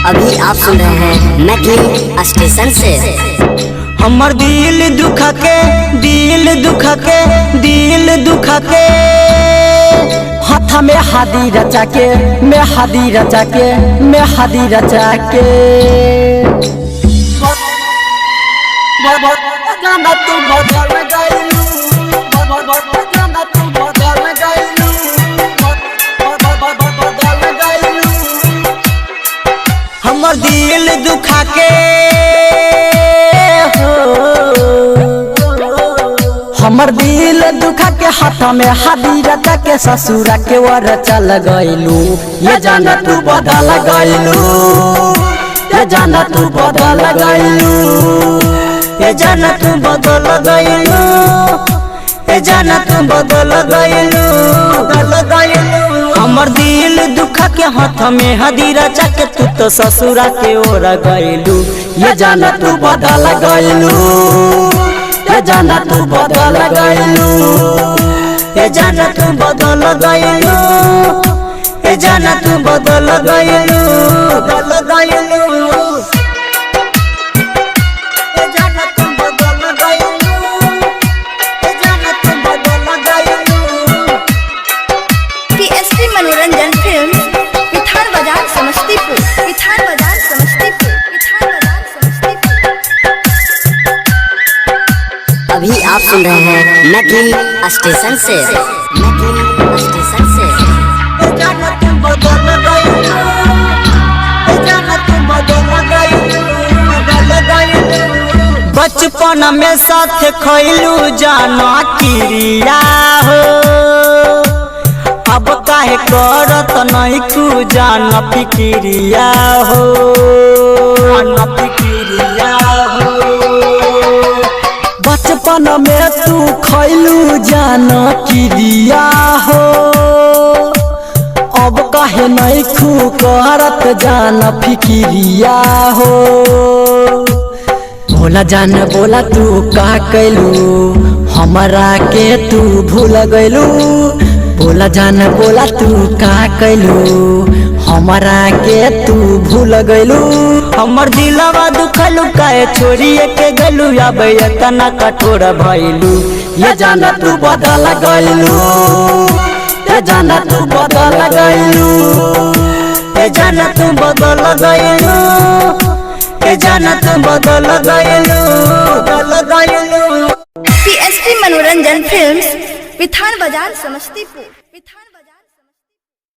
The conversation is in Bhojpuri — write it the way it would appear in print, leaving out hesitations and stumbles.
अभी आप सुन रहे हैं मैथिली स्टेशन से। हमर दिल दुखा के, दिल दुखा के, दिल दुखा के, हाथ में हादी रचा के, मैं हादी रचा के, मैं हादी रचा के। तू बदल गइलू, तू बदल गइलू, बदल गइलू। हमर दिल दुखा के हो, हमर दिल दुखा के हाथ में हादी रचा के ससुरा के वर चल गइलू। ये जाना तू बदल गइलू, ये जाना तू बदल गइलू, ये जाना तू बदल गइलू, ये जाना तू बदल गइलू, बदल गइलू। हमर दिल दुखा के हाथ में हदी रचा के तू तो ससुरा के ओर गइलू। ये जाना तू बदल गइलू, ये जाना तू बदल गइलू, ये जाना तू बदल गइलू, ये जाना तू बदल गइलू, बदल गइलू। ये जाना तू बदल गइलू, ये जाना तू बदल गइलू। पीएसपी मनोरंजन फिल्म, पिथान बाजार समस्तीपुर, पिथान बाजार समस्तीपुर, पिथान बाजार समस्तीपुर। अभी आप सुन रहे हैं मैथिली स्टेशन से, मैथिली स्टेशन से। ये जाना तू बदल गइलू, ये जाना तू बदल गइलू, बदल गइलू। बचपन में साथ खइलू जाना क्रिया हो, अब काहे करत नहीं खू जाना फिक्रिया हो, जाना फिक्रिया हो। बचपन में तू खइलू जाना क्रिया हो, अब काहे नहीं खू करत जाना फिक्रिया हो। बोला जान बोला तू का कैलू, हमरा के तू भूल गइलू। बोला जान बोला तू का कैलू, हमरा के तू भूल गइलू। हमर दिलवा दुखलू काहे छोड़िए के गइलू, अब एतना कठोर भइलू। ये जाना तू बदल गइलू, ये जाना तू बदल गइलू, ये जाना तू बदल गइलू, ये जाना तू बदल गइलू, बदल गइलू। पीएसपी मनोरंजन फिल्म्स, पिथान बाजार समस्तीपुर, पिथान।